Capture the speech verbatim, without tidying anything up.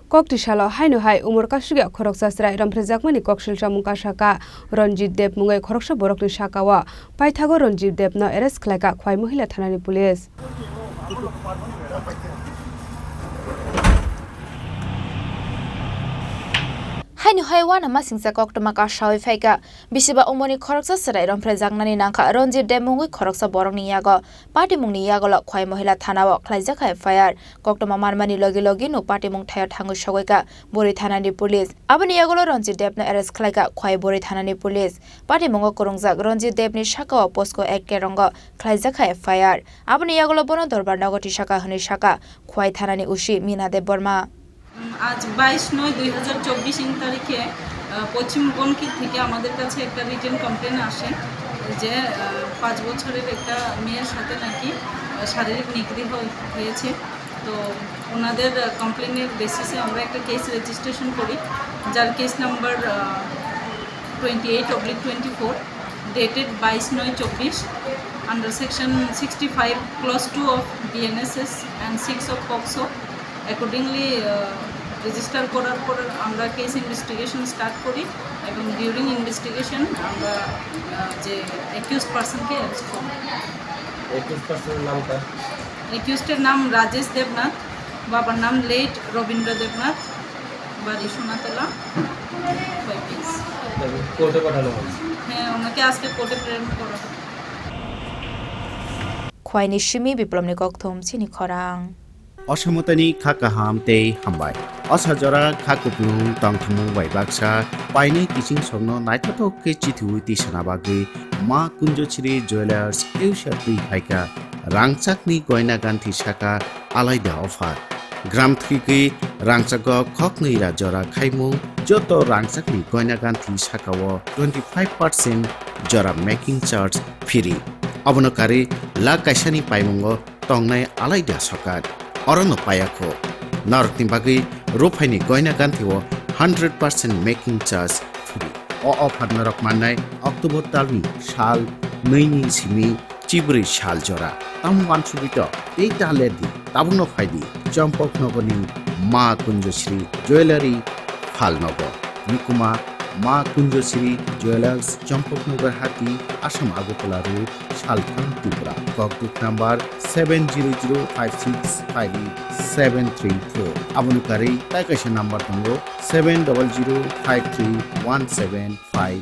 Kok tisalo haino hai umor kasugya khoroksa chwrai romphrejakmani kok silchamung kasaka Ranjit Deb mungwi khoroksa borokni sakao paithago Ranjit Debno arrest khlaika Khwai Mohila thanani police. Haino hai uanama singcha koktwma kasawi phaika. Bisiba umorni khoroksa chwrai romphrejaknani nangkha Ranjit Deb mungwi khoroksa borokni yago. Patimungni yagulo Khwai Mohila thanao khlaijak F I R. Koktwma manmani logi logi no patimung thaio thangwi sogwika Bori thanani police. Aboni yagulo Ranjit Debno arrest khlaika Khwai Bori thanani police. Patimungo kwrwngjak Ranjit Debni sakao POCSO Act terongo khlaijak F I R. Aboni yagulo bono dorbar nogo tisaka hwnwi saka Khwai thanani O C Mina Debbarma. আজ বাইশ নয় দুই হাজার চব্বিশ ইং তারিখে, আহ, পশ্চিম বনকির থেকে আমাদের কাছে একটা রিটেন কমপ্লেন আসে যে, আহ, পাঁচ বছরের একটা মেয়ের সাথে নাকি, আহ, শারীরিক নিগৃহ হয়েছে। তো ওনাদের, আহ, কমপ্লেনের বেসিসে আমরা একটা কেস রেজিস্ট্রেশন করি, যার কেস নাম্বার, আহ, twenty eight oblique twenty four, dated বাইশ নয় চব্বিশ, under section sixty five clause two of B N S S and six of POCSO. Accordingly, আহ, রেজিস্টার করার পর আমরা কেস ইনভেস্টিগেশন স্টার্ট করি এবং ডিউরিং ইনভেস্টিগেশন আমরা, আহ, যে অ্যাকিউজড পারসনকে অ্যারেস্ট করি। অ্যাকিউজড পারসনের নামটা? অ্যাকিউজডের নাম রাজেশ দেবনাথ, বাবার নাম লেট রবীন্দ্র দেবনাথ, বাড়ি সোনাতলা, খোয়াই পিস। কোর্টে পাঠানো হয়েছে? হ্যাঁ, ওনাকে আজকে কোর্টে প্রেরণ করা হবে। Khwaini simi Biplomni kokthum chini khorang. Osamotani kha kaham tei hambai. Osa jora kha kupulung tongthumung bai baksa painai kiching songno naithothok khe chithiwi tisana bagwi Ma Kunjochri Jewellers eusa twi phaika rangchakni goina ganthi saka alaida offer. Gram thwigwi rangchago khoknwi ra jora khaimung joto rangchakni goina ganthi sakao twenty five percent jora making charge free. Obono karwi lakh kaisani paimungo tongnai alaida sokat. Orono payakho. Norokni bagwi ruphaini goina ganthio hundred percent making charge free. O offer norok mannai October talni sal nwini simi chibrwi sal jora. Tamo wansugwi to tei ta lerdi, tabukno phaidi Champaknagarni Ma Kunjochri Jewellery phalnogo. Nikuma Ma Kunjochri Jewellers, Champaknagar Hati, Assam Agartala Road, Salthang, Tripura. Kokduk number seven zero zero five six five eight seven three four. Aboni karwi tai kaisa number tongo seven double zero five three one seven five